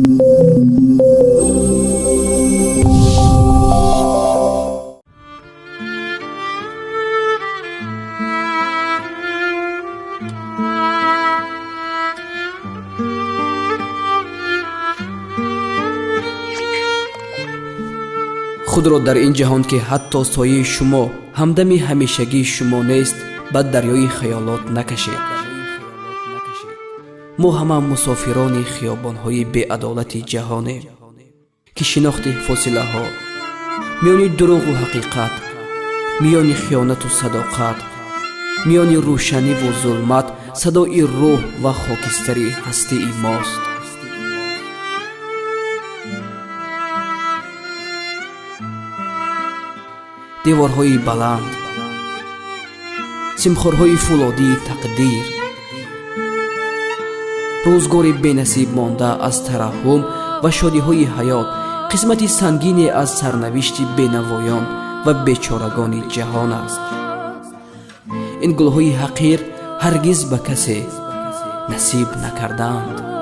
Худро дар ин ҷаҳон, ки ҳатто сояи шумо ҳамдами ҳамешагии шумо нест, ба дарёи хаёлот накашед. Мо ҳама мусофирони хиёбонҳои беадолати ҷаҳонем, ки шинохти фосилаҳо миёни дурӯғу ҳақиқат, миёни хиёнату садоқат, миёни рӯшаниву зулмат садои рӯҳ ва хокистари ҳастии мост. Деворҳои баланд, симхорҳои фӯлодии тақдир, рӯзгори бенасиб монда аз тараҳҳум ва шодиҳои ҳаёт қисмати сангине аз сарнавишти бенавоён ва бечорагони ҷаҳон аст. Ин гулҳои ҳақир ҳаргиз ба касе насиб накардаанд.